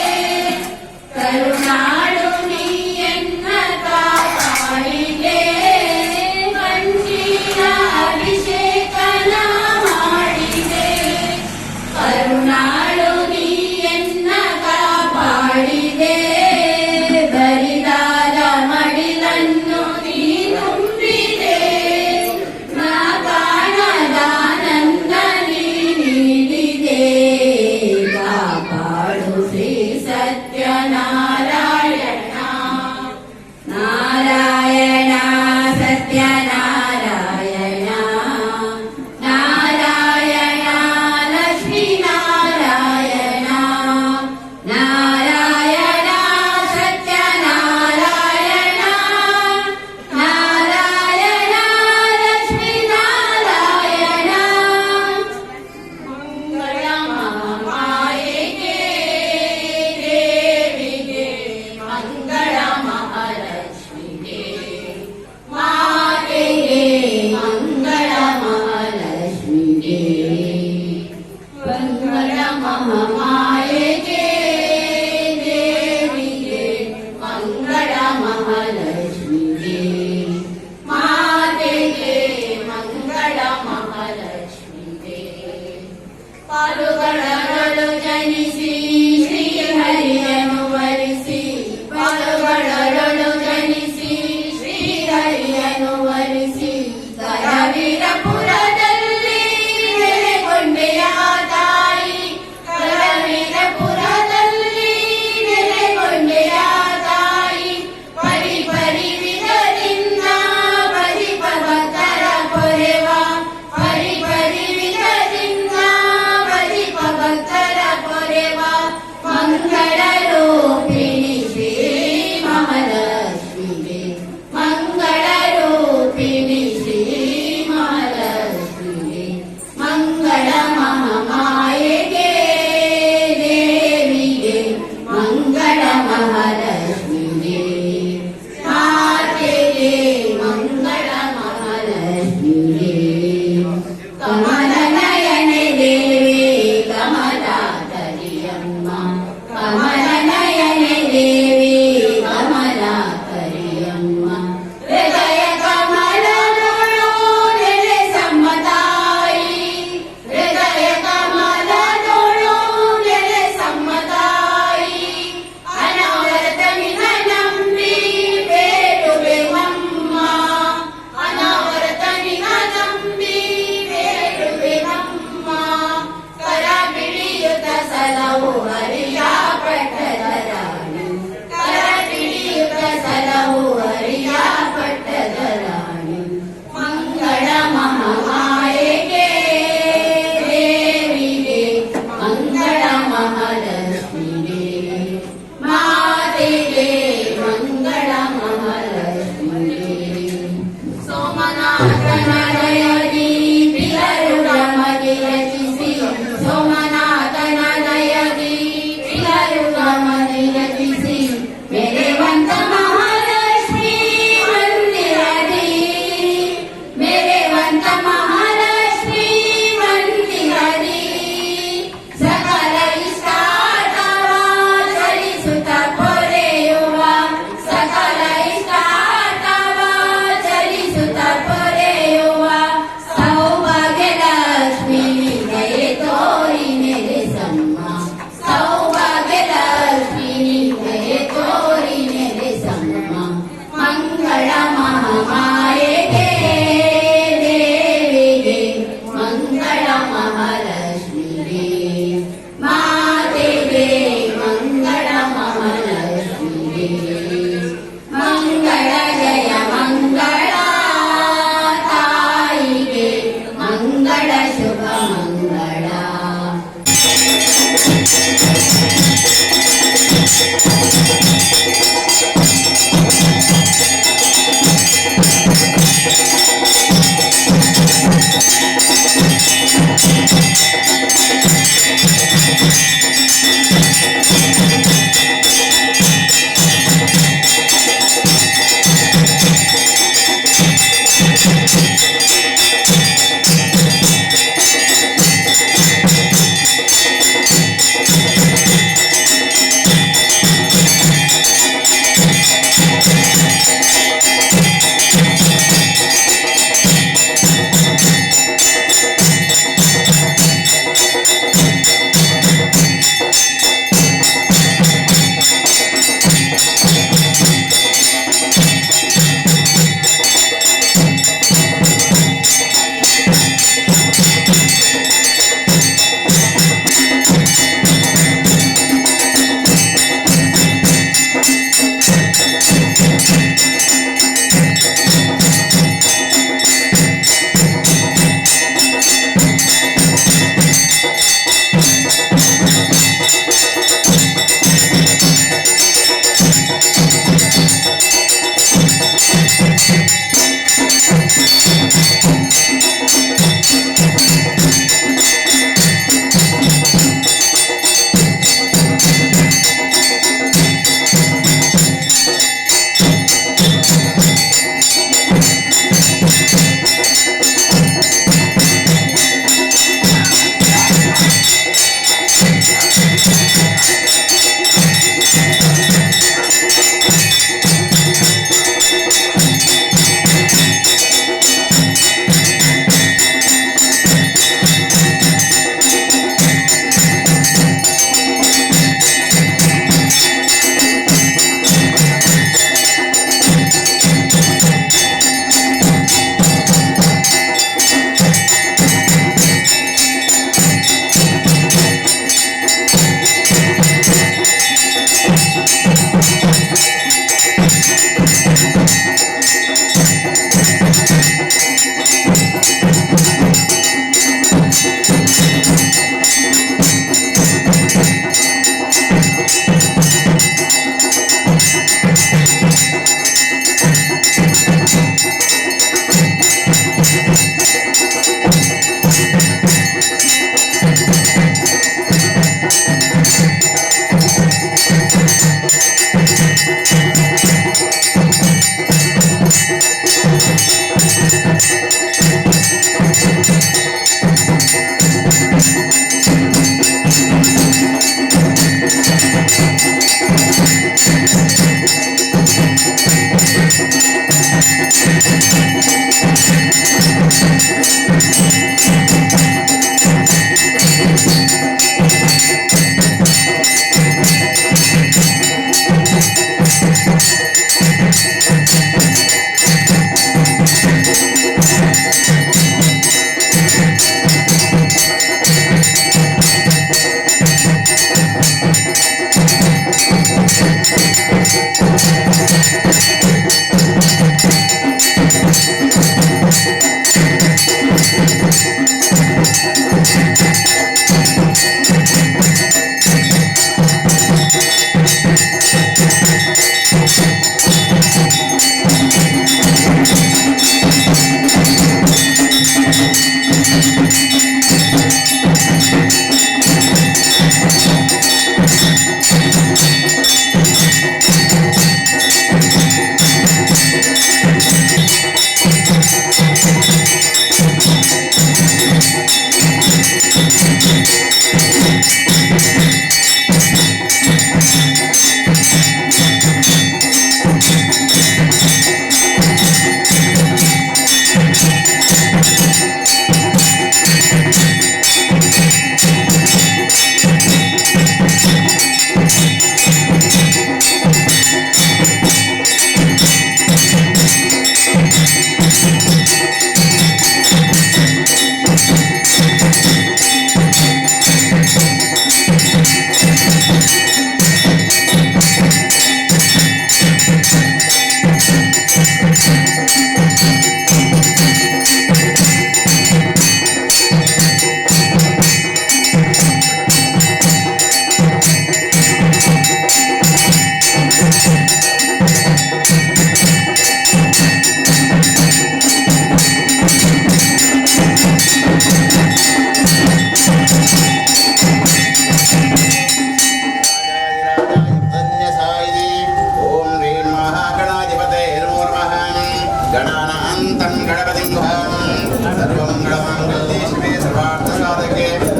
ಕರುಣಾಳು ನೀಯನ್ನ ಕಾಪಾಡಿದೆ. ಪನ್ನೀರ ಅಭಿಷೇಕನ ಮಾಡಿದೆ, ಕರುಣಾಳು ನೀಯನ್ನ ಕಾಪಾಡಿದೆ. ಬರಿದಾದ ಮಡಿಲನ್ನು ನೀ ತುಂಬಿದೆ, ನಾ ಕಾಣದಾನಂದ ನೀ ನೀಡಿದೆ. ಕಾಪಾಡು ಶ್ರೀ ಸತ್ಯನಾರಾಯಣ, ನಾರಾಯಣ ಸತ್ಯನಾರಾಯಣ, ನಾರಾಯಣ ಲಕ್ಷ್ಮೀನಾರಾಯಣ, ನಾರಾಯಣ ಸತ್ಯನಾರಾಯಣ, ನಾರಾಯಣ ಲಕ್ಷ್ಮೀನಾರಾಯಣ. ಮಂಗಳ ಮಾಯೆಗೆ ದೇವಿಗೆ, ಮಂಗಳ ಮಹಾಲಕ್ಷ್ಮಿಗೆ ಮಾತೆಗೆ, ಮಂಗಳ ಮಹಾಲಕ್ಷ್ಮಿಗೆ, ಮಂಗಳ ಮಹಾಮಾಯೆಗೆ ದೇವಿಗೆ, ಮಂಗಳ ಮಹಾಲಕ್ಷ್ಮಿಗೆ ಮಾತೆಗೆ, ಮಂಗಳ ಮಹಾಲಕ್ಷ್ಮಿಗೆ. ಪಾಲುಗಳರಳು ಜನಿಸಿ ಶ್ರೀಹರಿಯನು ವರಿಸಿ, ಪಾಲುಗಳರಳು ಜನಿಸಿ ಶ್ರೀಹರಿಯನು ವರಿಸಿ, ಕರವೀರಪುರದಲ್ಲಿ ನೆಲೆಗೊಂಡೆಯ ತಾಯಿ, ಕರವೀರಪುರದಲ್ಲಿ ನೆಲೆಗೊಂಡೆಯ ತಾಯಿ. ಪರಿ ಪರಿ ವಿಧದಿಂದ ಭಜಿಪ ಭಕ್ತರ ಪೊರೆವ, ಪರಿ ಪರಿ ವಿಧದಿಂದ ಭಜಿಪ ಭಕ್ತರ ಪೊರೆವ, ಮಂಗಳ ರೂಪಿಣಿ ಶ್ರೀ ಮಹಾಲಕ್ಷ್ಮಿಗೆ, ಮಂಗಳ ರೂಪಿಣಿ ಶ್ರೀ ಮಹಾಲಕ್ಷ್ಮಿಗೆ, ಮಂಗಳ ಮಹಾಮಾಯೆಗೆ. ವಿರಚಿಸಿ ಸೋಮನಾಥನ ದಯದಿ ಪಿಲರುಗಮನಿ ರಚಿಸಿ ಮೆರೆವಂತ ಮಹಾಲಕ್ಷ್ಮೀ ಮಂದಿರದಿ, ಮೆರೆವಂತ ಮಹಾಲಕ್ಷ್ಮೀ ಮಂದಿರದಿ. ಸಕಲ ಇಷ್ಟಾರ್ಥವ ಚಲಿಸುತ್ತ ಪೊರೆಯುವ, ಸಕಲ ಇಷ್ಟಾರ್ಥವ ಚಲಿಸುತ್ತ ಪೊರೆಯುವ ಸೌಭಾಗ್ಯಲಕ್ಷ್ಮೀ ದಯೆ ತೋರಿ ನೆಲೆಸಮ್ಮ, ಸೌಭಾಗ್ಯಲಕ್ಷ್ಮೀ ದಯೆ ತೋರಿ ನೆಲೆಸಮ್ಮ. ಮಂಗಳ ಮಹಾಮಾಯೆಗೆ ದೇವಿಗೆ, ಮಂಗಳ ಮಹಾಲಕ್ಷ್ಮಿಗೆ ಮಾತೆಗೆ, ಮಂಗಳ ಮಹಾಲಕ್ಷ್ಮಿಗೆ, ಮಂಗಳ ಜಯ ಮಂಗಳ ತಾಯಿಗೆ, ಮಂಗಳ ಶುಭ ಮಂಗಳ.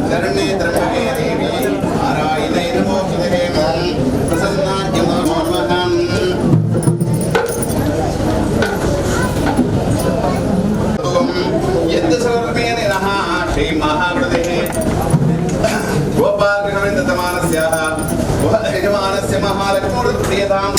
ಶರಣ್ಯೇ ತ್ರ್ಯಂಬಕೆ ದೇವಿ ನಾರಾಯಣೇ ನಮೋಸ್ತುತೇ. ಪ್ರಸನ್ನಾರ್ಘ್ಯ ನಮೋ ನಮಃ. ಯತ್ ಸರ್ವೇಣ ನಃ ಶ್ರೀ ಮಹಾಗಣಪತಿಃ ಗೋಪಾಲಗಣವಿಂದತಮಾನಸ್ಯ ಯಜಮಾನಸ್ಯ ಮಹಾಲಕ್ಷ್ಮೀಪ್ರಿಯತಾಂ.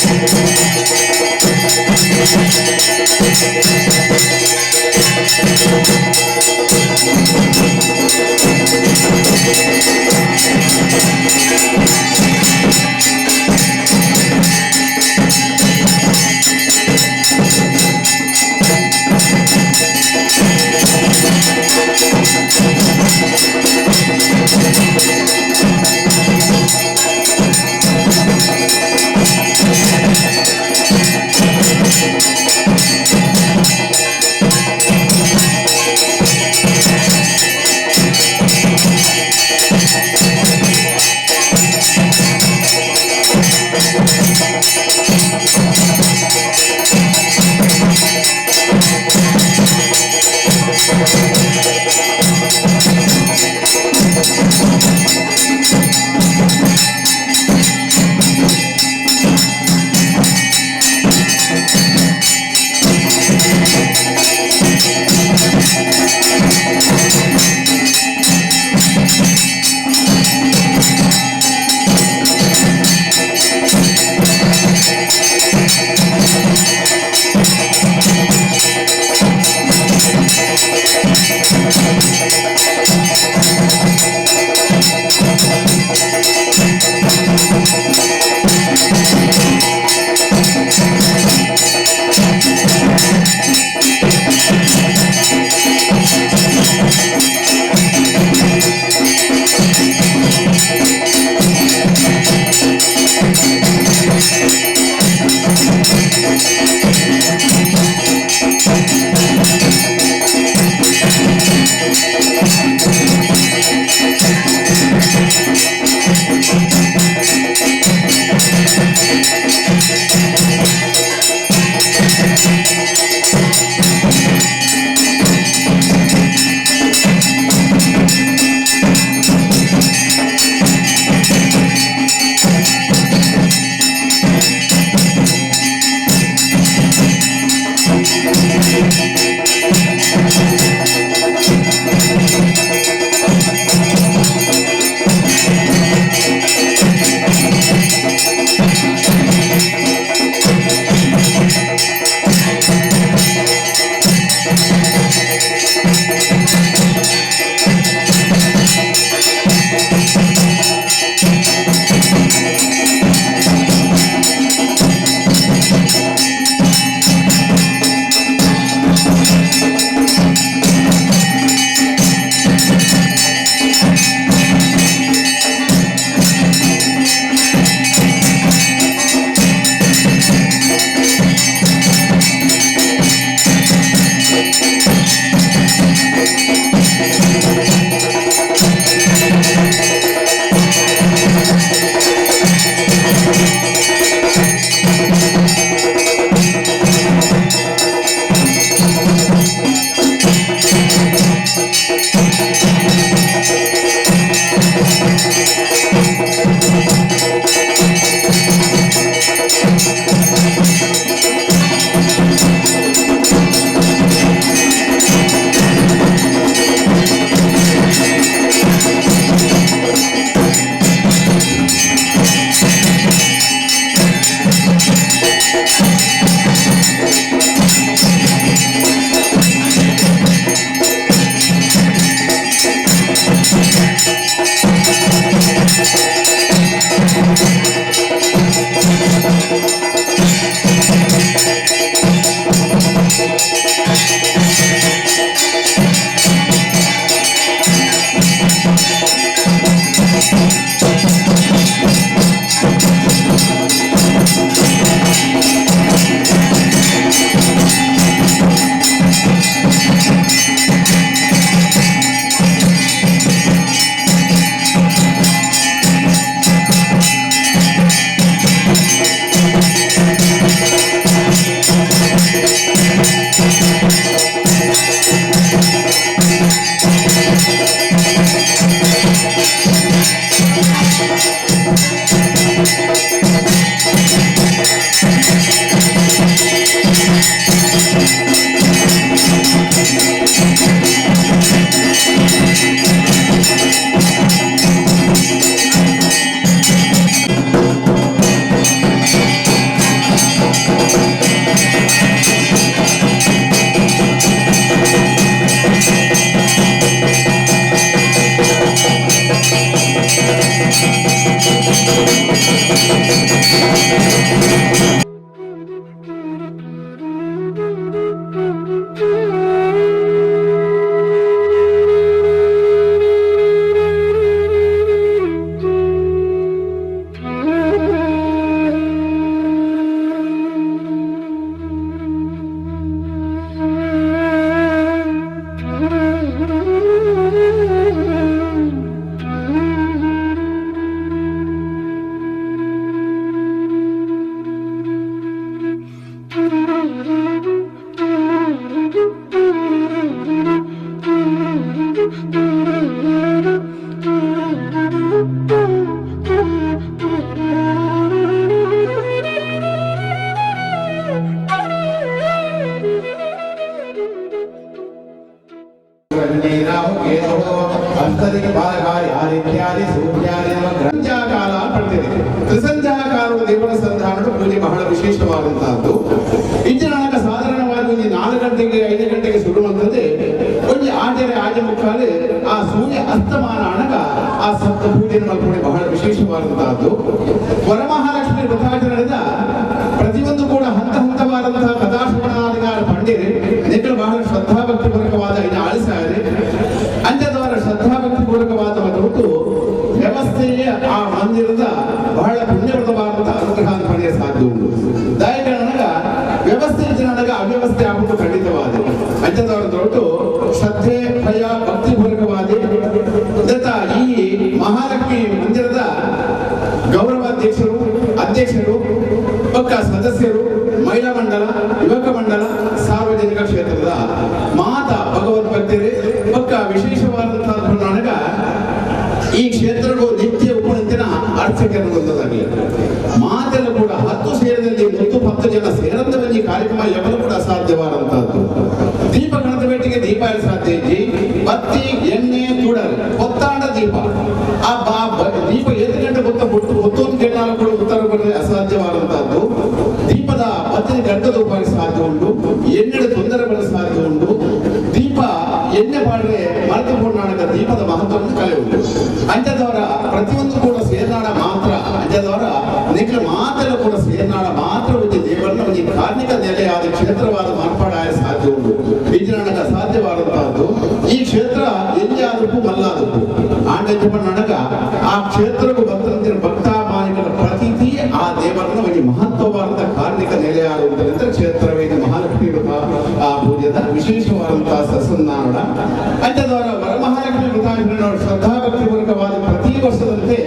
ಬಾಧಕಾರಿ ಆದಿತ್ಯಾದಿ ಸೂರ್ಯಾದಿ ನವಗ್ರಹ ಪಡ್ತೇನೆ. ತ್ರಿಸಂಧ್ಯಾಕಾಲದ ದೇವರ ಸಂಧಾನದ ಪೂಜೆ ಬಹಳ ವಿಶೇಷವಾದಂತಹದ್ದು. ಇಂಚಿನ ಸಾಧಾರಣವಾಗಿ ಒಂದು 4 ಗಂಟೆಗೆ 5 ಗಂಟೆಗೆ ಶುರು ಮಾಡ್ತದೆ. ಒಂದು ಆಜರೆ ಆಜೆ ಮುಕ್ಕಾಲೆ ಆ ಸೂರ್ಯ ಅಸ್ತಮಾನ ಅಣಗ ಆ ಸಪ್ತ ಪೂಜೆ ಮಲ್ಪುಣೆ ಬಹಳ ವಿಶೇಷವಾದಂತಹದ್ದು. ವರಮಹಾಲಕ್ಷ್ಮಿ ವ್ರತಾಚರಣೆದ ಪ್ರತಿಯೊಂದು ಕೂಡ ಹಂತ ಹಂತವಾದಂತಹ ಕಥಾಶ್ರವಣಾಧಿಕಾರ ಪಂಡಿರಿ ನಿಖಲು ಬಹಳ ಶ್ರದ್ಧಾಭಕ್ತಿಪೂರ್ವಕವಾದ ಇನ್ನು ಆಲಿಸಾರೆ ಅಂತ್ಯದವರ ಶ್ರದ್ಧಾಭಕ್ತಿಪೂರ್ವಕವಾದ ಮತ್ತು ವ್ಯವಸ್ಥೆಯ ಆ ಮಂದಿರದ ಬಹಳ ಪುಣ್ಯವ್ರತವಾದಂತಹ ಅನುಗ್ರಹ ಪಡೆಯ ಸಾಧ್ಯ ಉಂಟು. ದಾಯಕನಗ ವ್ಯವಸ್ಥೆ ನನಗ ಅವ್ಯವಸ್ಥೆ ಆಗುವುದು ಖಂಡಿತವಾದ. ಅಂತ್ಯದವರ ದೊಡ್ಡ ಶ್ರದ್ಧೆ ಭಯ ಭಕ್ತಿಪೂರ್ವಕವಾದ ಈ ಮಹಾಲಕ್ಷ್ಮಿ ಮಂದಿರದ ಗೌರವಾಧ್ಯಕ್ಷರು, ಅಧ್ಯಕ್ಷರು, ಪಕ್ಕ ಸದಸ್ಯರು, ಮಹಿಳಾ ಮಂಡಲ, ಯುವಕ ಮಂಡಲ, ಸಾರ್ವಜನಿಕ ಕ್ಷೇತ್ರದ ಮಾತಾ ಭಗವದ್ ಭಕ್ತರೇ, ಪಕ್ಕ ವಿಶೇಷವಾದಂತಹ ನನಗ ಈ ಕ್ಷೇತ್ರಗಳು ನಿತ್ಯ ಉಪನಂತಿನ ಅರ್ಚಕರುವಂತದಾಗಲಿ ಮಾತೆಲ್ಲ ಕೂಡ 10 ಸೇರದಲ್ಲಿ 10 ಜನ ಸೇರಂತ ಈ ಕಾರ್ಯಕ್ರಮ ಯಾವನು ಕೂಡ ಅಸಾಧ್ಯವಾದಂತಹದ್ದು. ದೀಪ ಗಣದ ಬೇಟಿಗೆ ದೀಪ ಸಾಧ್ಯ ಇಜ್ಜಿ, ಬತ್ತಿ ಎಣ್ಣೆ ತುಡರ್ ಹೊತ್ತಾಂಡ ದೀಪ ಆ ದೀಪ 8 ಗಂಟೆ ಗೊತ್ತ ಬಿಟ್ಟು 1 ಗಂಟೆ ಕೂಡ ಉತ್ತರ ಬರದೆ ಅಸಾಧ್ಯವಾದಂತಹದ್ದು. ದೀಪದ ಬತ್ತಿನ ಗಂಟದ ಉಪಾಯ ಸಾಧ್ಯ ಉಂಟು, ಎಣ್ಣೆ ತೊಂದರೆ ಬರಲು ಸಾಧ್ಯ ಉಂಟು. ದೀಪ ಎಣ್ಣೆ ಪಾಡ್ರೆ ಮರೆತುಕೊಂಡಾಗ ದೀಪದ ಮಹತ್ವವನ್ನು ಕಲೆ ಉಂಟು. ಅಂಜದವರ ಪ್ರತಿಯೊಂದು ಕೂಡ ಸೇರ್ನಾಡ ಮಾತ್ರ, ಅಂಜದವರ ನಿಖಲ ಮಾತೆಲ್ಲ ಕೂಡ ಸೇರ್ನಾಡ ಮಾತ್ರ ಒಂದು ದೇವರನ್ನ ಒಂದು ಕಾರ್ಮಿಕ ನೆಲೆಯಾದ ಕ್ಷೇತ್ರವಾದ ಮಾರ್ಪಾಡಾಯ ಸಾಧ್ಯ ಉಂಟು. ಬೀಜನಾಡಕ ಸಾಧ್ಯವಾದಂತಹದ್ದು ಈ ಕ್ಷೇತ್ರ ಎಲ್ಲಿಯಾದಕ್ಕೂ ಮಲ್ಲಾದಕ್ಕೂ ಆಂಡಜಮಣ್ಣನಗ ಆ ಕ್ಷೇತ್ರಕ್ಕೂ ಬಂದಂತಿನ ಭಕ್ತಾಮಾನಿಗಳ ಪ್ರತೀತಿ ಆ ದೇವರನ್ನ ಒಂದು ಮಹತ್ವವಾದಂತಹ ಕಾರ್ಮಿಕ ನೆಲೆಯಾಗುವುದರಿಂದ ಕ್ಷೇತ್ರವೇ ಮಹಾಲಕ್ಷ್ಮಿ ಆ ಪೂಜೆದ ವಿಶೇಷವಾದಂತಹ ಸಸನ್ನಾಡ. ಅಂಜದವರ ವರಮಹಾಲಕ್ಷ್ಮಿ ವ್ರತಾಚರಣೆ ಶ್ರದ್ಧಾಭಕ್ತಿಪೂರ್ವಕವಾದ ಪ್ರತಿ ವರ್ಷದಂತೆ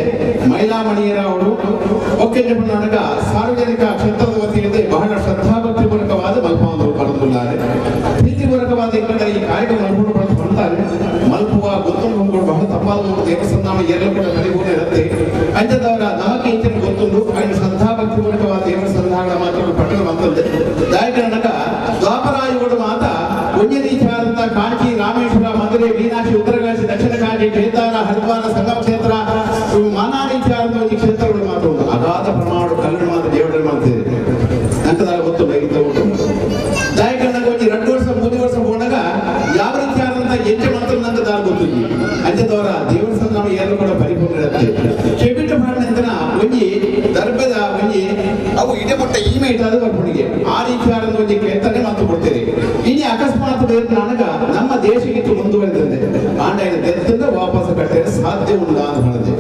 ಮಹಿಳಾಮಣಿಯರ ಅವರು ಒಕ್ಕೆಂಜಮಣ್ಣನಗ ಸಾರ್ವಜನಿಕ ಕ್ಷೇತ್ರದ ವತಿಯಿಂದ ಬಹಳ ಶ್ರದ್ಧಾಭಕ್ತಿಪೂರ್ವಕವಾದ ಮಲ್ಪವನ್ನು ಪಡೆದುಕೊಳ್ಳಾರೆ. ಪ್ರೀತಿಪೂರ್ವಕವಾದ ಈ ಕಾರ್ಯಕ್ರಮ ಮಲ್ಪುಣ ಪಡೆದುಕೊಳ್ತಾರೆ. ಮಲ್ಪುವ ಗೊತ್ತುಂಡು ಬಹಳ ತಪ್ಪಾದ ದೇವಸ್ಥಾನ ಎಲ್ಲರೂ ಕೂಡ ನಡಿಗೂಡ ಇರುತ್ತೆ. ಅಂಜದವರ ನಮಕ್ಕೆ ಇಂಚಿನ ಗೊತ್ತುಂಡು ಐದು ಶ್ರದ್ಧಾಭಕ್ತಿಪೂರ್ವಕವಾದ ದೇವಸ್ಥಾನ ಮಾತ್ರ ಪಟ್ಟಣ ಬಂತಂದೆ ದಾಯಕನಕ ದ್ವಾಪರಾಯುಗಳು ಮಾತ ಒಂದೇ ರೀತಿಯಾದಂತಹ ಕಾಂಚಿ, ರಾಮೇಶ್ವರ, ಮಧುರೆ, ಮೀನಾಕ್ಷಿ, ಉತ್ತರಕಾಶಿ, ದಕ್ಷಿಣ ಕಾಶಿ, ಕೇದಾರ, ಹರಿದ್ವಾರ, ಸಂಗಮ ಕ್ಷೇತ್ರ ನಾನಾ ರೀತಿಯಾದಂತಹ ಒಂದು ಕ್ಷೇತ್ರಗಳು ಮಾತ್ರ ಉಂಟು. ಅಗಾಧ ಪ್ರಮಾಣ ಕಲ್ಲಡ ಮಾತ್ರ ದೇವರ ಮಾಡ್ತಿದೆ ನಂತರ ಗೊತ್ತು ಬೇಗಿದ್ದ ಉಂಟು. ದಾಯಕನಾಗ ಒಂಜಿ 2 ವರ್ಷ 3 ವರ್ಷ ಹೋದಾಗ ಯಾವ ರೀತಿಯಾದಂತಹ ಹೆಜ್ಜೆ ಮಾತ್ರ ನಂಗೆ ದಾರಿ ಗೊತ್ತಿಲ್ಲ. ಅಂಜದವರ ದೇವಸ್ಥಾನ ಎಲ್ಲರೂ ಕೂಡ ಪರಿಪೂರ್ಣ ಇರುತ್ತೆ. ಕೆಬಿಟ ಮಾಡಿದ ಒಂಜಿ ದರ್ಭದ ಒಂಜಿ ಅವು ಇಡಮೊಟ್ಟ ಈಮೆ ಇಟ್ಟಾದ ಬರ್ಪುಣಿಗೆ ಆ ರೀತಿಯಾದ ಒಂಜಿ ಕೇಳ್ತಾನೆ ಮಾತು ಕೊಡ್ತೇನೆ. ಇನ್ನು ಅಕಸ್ಮಾತ್ ಬೇರೆ ನನಗ ನಮ್ಮ ದೇಶಕ್ಕೆ ಮುಂದುವರೆದಂತೆ ಆಂಡ ದೇಶದಿಂದ ವಾಪಸ್ ಕಟ್ಟರೆ ಸಾಧ್ಯ ಉಂಡ ಅಂತ ಹೇಳಿದೆ.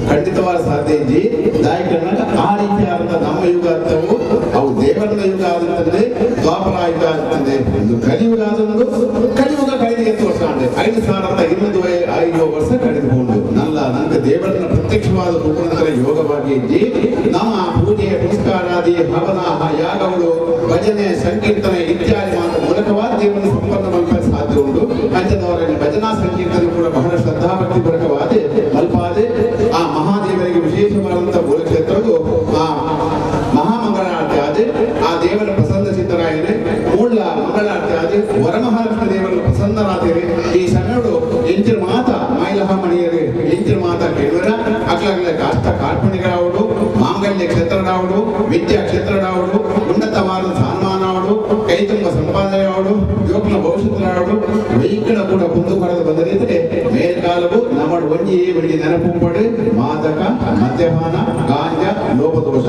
ಖಂಡಿತವಾದ ಸಾಧ್ಯ ಇಜ್ಜಿ. ದಾಯಕನಾಗ ಆ ರೀತಿಯಾದಂತಹ ನಮ್ಮ ಯುಗ ಅಂತವು ಅವು ದೇವರನ್ನ ಯುಗ ಆದಂತಂದ್ರೆ ದ್ವಾಪರ ಯುಗ ಅಂತಂದ್ರೆ ಒಂದು ಕಲಿಯುಗ ಆದೊಂದು ಕಲಿಯುಗ ಕಳೆದ 8 ವರ್ಷ ಆಂಡೆ 5205 ವರ್ಷ ಕಳೆದುಕೊಂಡು ನಲ್ಲ ನನಗೆ ದೇವರನ್ನ ಪ್ರತ್ಯಕ್ಷವಾದ ರೂಪನಂತರ ಯೋಗವಾಗಿ ಇಜ್ಜಿ. ನಮ್ಮ ಪೂಜೆ ಪುರಸ್ಕಾರಾದಿ ಹವನ ಯಾಗಗಳು ಭಜನೆ ಸಂಕೀರ್ತನೆ ಇತ್ಯಾದಿ ಮಾತ್ರ ಮೂಲಕವಾದ ದೇವರನ್ನು ಸಂಪನ್ನ ಮಲ್ಪ ಸಾಧ್ಯ ಉಂಟು. ಅಂಜದವರಲ್ಲಿ ಭಜನಾ ಸಂಕೀರ್ತನೆ ಕೂಡ ಬಹಳ ಶ್ರದ್ಧಾಭಕ್ತಿಪೂರ್ವಕವಾದ ಮಲ್ಪಾದೆ ಆ ಮಹಾದೇವರಿಗೆ ವಿಶೇಷವಾದಂತಹ ಮೂಲಕ್ಷೇತ್ರವು ಆ ಮಹಾಮಂಗಳಾರತಿ ಆದ ಆ ದೇವರ ಪ್ರಸನ್ನ ಚಿತ್ತರಾಯನೆ ಮೂಲ ಮಂಗಳಾರತಿ ಆದ ವರಮಹಾಲಕ್ಷ್ಮಿ ದೇವರ ಪ್ರಸನ್ನರಾದರೆ ಈ ಸಮಯಡು ಎಂಚಿನ ಮಾತ ಮೈಲಹ ಮಣಿಯರು ಎಂಚಿನ ಮಾತ ಕೇಳುವರ ಅಕ್ಲಾಗ್ಲ ಕಾಷ್ಟ ಕಾರ್ಪಣಿಗಳಾವಡು, ಮಾಂಗಲ್ಯ ಕ್ಷೇತ್ರಡಾವಡು, ವಿದ್ಯಾ ಕ್ಷೇತ್ರಡಾವಡು, ಉನ್ನತವಾದ ಸನ್ಮಾನವಡು, ಕೈ ತುಂಬ ಸಂಪಾದನೆಯವಡು, ಯೋಗನ ಭವಿಷ್ಯದವಡು ವೈಕಳ ಕೂಡ ಕುಂದು ಕರೆದು ಬಂದರಿದ್ರೆ ಮೇಲ್ಕಾಲವು ನಮ್ಮ ಒಂಜಿ ಒಂಜಿ ನೆನಪುಂಪಡು ಮಾದಕ ಮದ್ಯಪಾನ ಗಾಂಜಾ ಲೋಪದೋಷ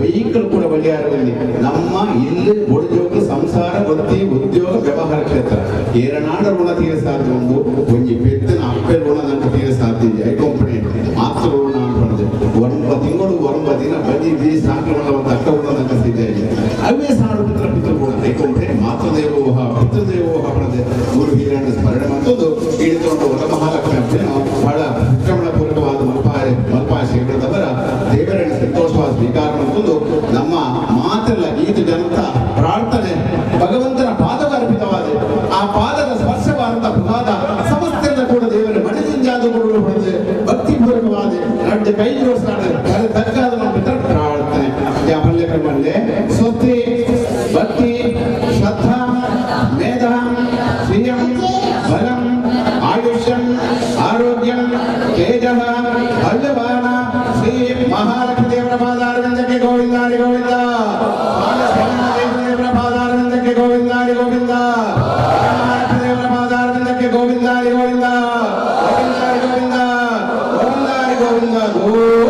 ವೈಕಲ್ ಕೂಡ ಬಳಿಯಾರದಲ್ಲಿ ನಮ್ಮ ಇಲ್ಲಿ ಒಡಜೋಗ ಸಂಸಾರ ವೃತ್ತಿ ಉದ್ಯೋಗ ವ್ಯವಹಾರ ಕ್ಷೇತ್ರ ಏರನಾಡ ಋಣ ತೀರ ಸಾಧ್ಯ ಉಂಟು. ಒಂಜಿ ಪೆದ್ದನ ಅಪ್ಪೆ ಋಣ ನಂಗೆ ತೀರ ಸಾಧ್ಯ ಇದೆ. ಐಕೊಂಪಣೆ ಮಾತ್ರ ಋಣ ಅನ್ಕೊಂಡೆ 9 ತಿಂಗಳು 9 ದಿನ ಬದಿ ಬಿ ಸಾಂಕ್ರಮಣ ಅಕ್ಕ ಋಣ ನಂಗೆ ಸಿದ್ಧ ಇದೆ. ಅವೇ ಸಾಡು ಪಿತೃ ಪಿತೃ ಐಕೊಂಪಣೆ ಮಾತೃದೇವೋಹ ಪಿತೃದೇವೋಹ ಪಡೆದೆ ಗುರು ಹಿರಿಯರ ಸ್ಮರಣೆ ಮತ್ತೊಂದು ಹಿಡಿದುಕೊಂಡು ವರಮಹಾಲಕ್ಷ್ಮಿ ಅಪ್ಪನು ಬಹಳ ವಿಕ್ರಮಣ ಪೂರ್ವಕವಾದ ಮಲ್ಪಾಯ ಮಲ್ಪಾಯ ಶ್ರೀಗಳದವರ ದೇವರನ್ನು ಸಂತೋಷವಾದ ಸ್ವೀಕಾರ ಮತ್ತೊಂದು ನಮ್ಮ ಮಾತೆಲ್ಲ ಈತ ಜನತ ಪ್ರಾರ್ಥನೆ ಭಗವಂತನ ಪಾದಕ್ಕೆ ಅರ್ಪಿತವಾದ ಆ ಪಾದದ ಸ್ಪರ್ಶವಾದಂತಹ ಪ್ರಸಾದ ಸಮಸ್ತೆಲ್ಲ ಕೂಡ ದೇವರ ಮನದಿಂಜಾದುಗಳು ಪಡೆದು ಭಕ್ತಿಪೂರ್ವಕವಾದ ಎರಡು ಕೈ ಜೋಡಿಸಾಡ ತಗ್ಗಾದ ನಮ್ಮ ಪ್ರಾರ್ಥನೆ ಯಾಪಲ್ಯ ಕರ್ಮಲ್ಲೇ ಸ್ವಸ್ತಿ ಭಕ್ತಿ ಶ್ರದ್ಧಾ ಮೇಧಾ ಶ್ರಿಯಂ ಬಲಂ ಆಯುಷ್ಯಂ ಆರೋಗ್ಯಂ ತೇಜಃ ಭವ್ಯವಾನ ಶ್ರೀ ಮಹಾಲಕ್ಷ್ಮೀ ದೇವರ ಪಾದಾರವಿಂದಕ್ಕೆ ಗೋವಿಂದಾರಿ ಗೋವಿಂದ, ದೇವರ ಪಾದಾರವಿಂದಕ್ಕೆ ಗೋವಿಂದಾರಿ ಗೋವಿಂದ, ಮಹಾಲಕ್ಷ್ಮೀ ದೇವರ ಪಾದಾರವಿಂದಕ್ಕೆ ಗೋವಿಂದಾರಿ ಗೋವಿಂದ, ಗೋವಿಂದಾರಿ ಗೋವಿಂದ, ಗೋವಿಂದಾರಿ ಗೋವಿಂದ ಗೋವಿಂದ.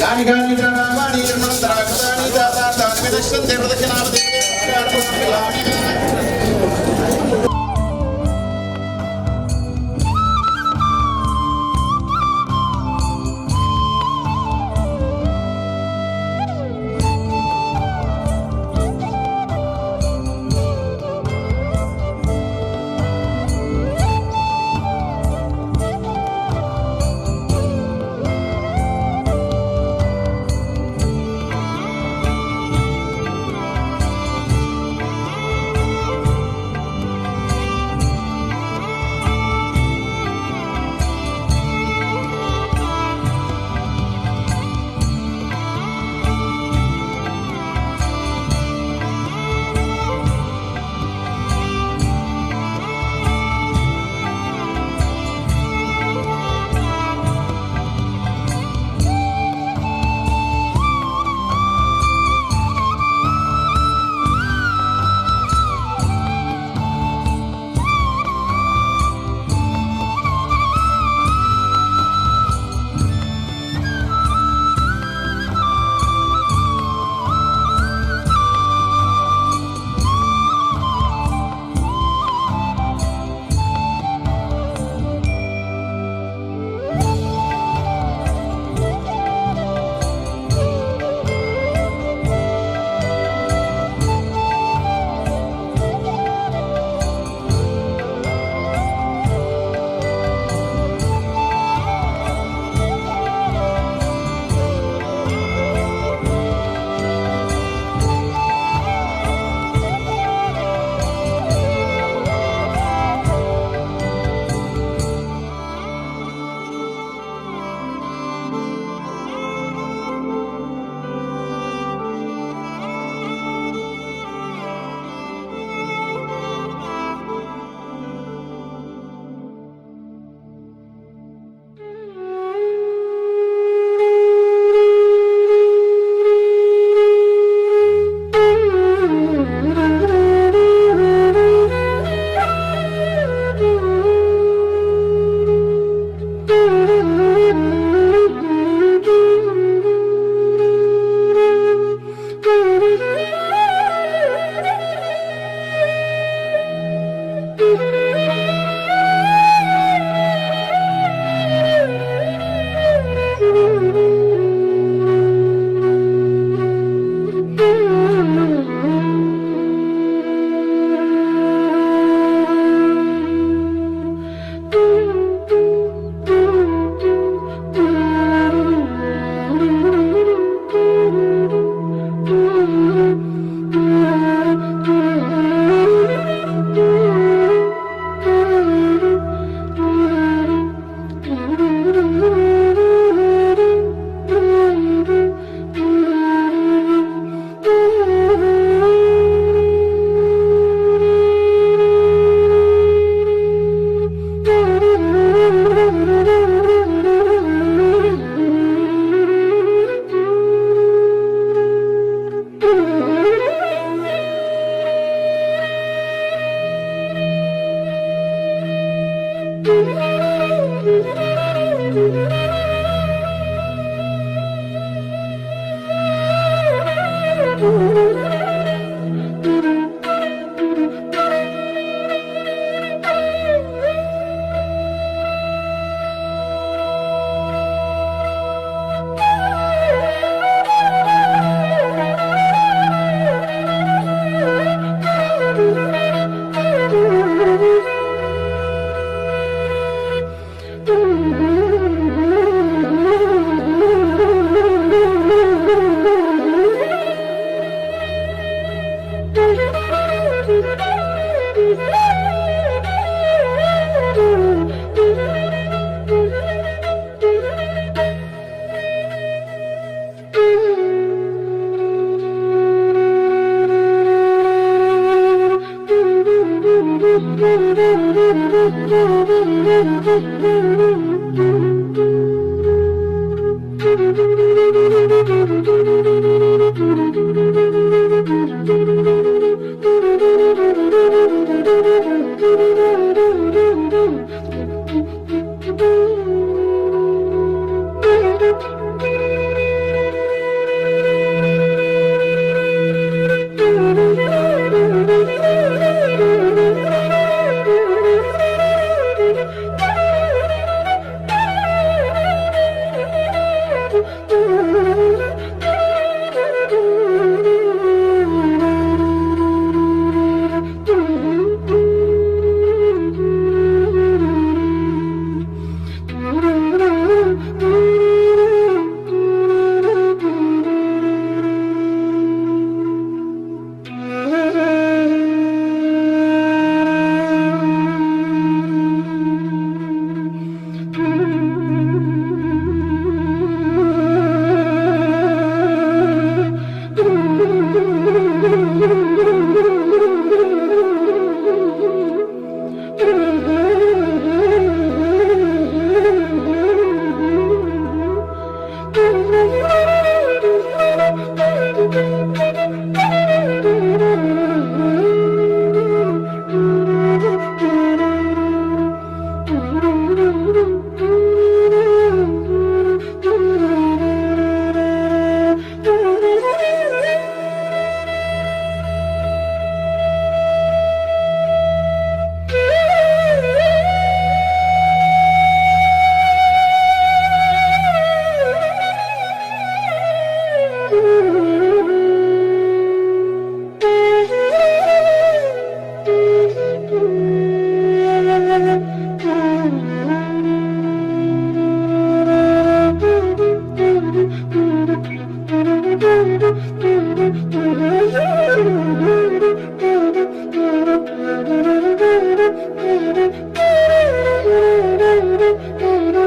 ಯಾನಿ ಗಾನಿ ನಾಮಾನಿ ನಿರ್ಮಣಂತರಾಕೃತಾನಿ ದಾಸಾರ್ಥಾನಿ ವಿನಶ್ಯಂತೆ ಪ್ರದಕ್ಷಿಣಾವತಿ.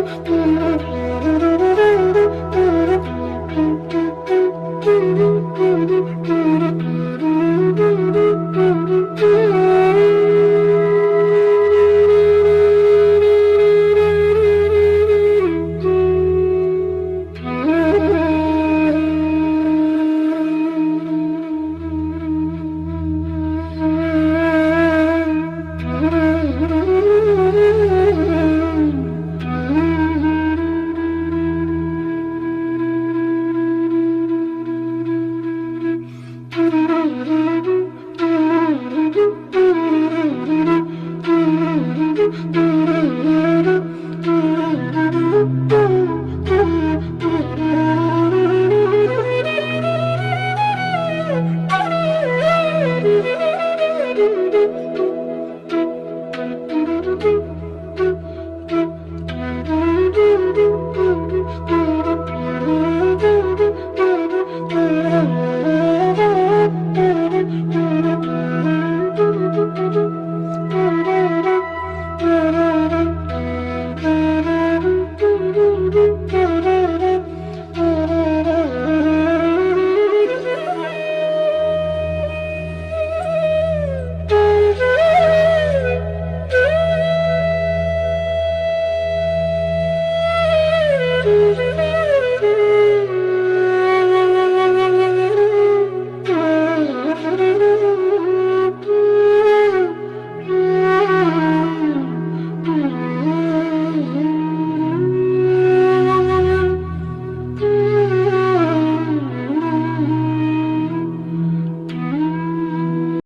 Thank you.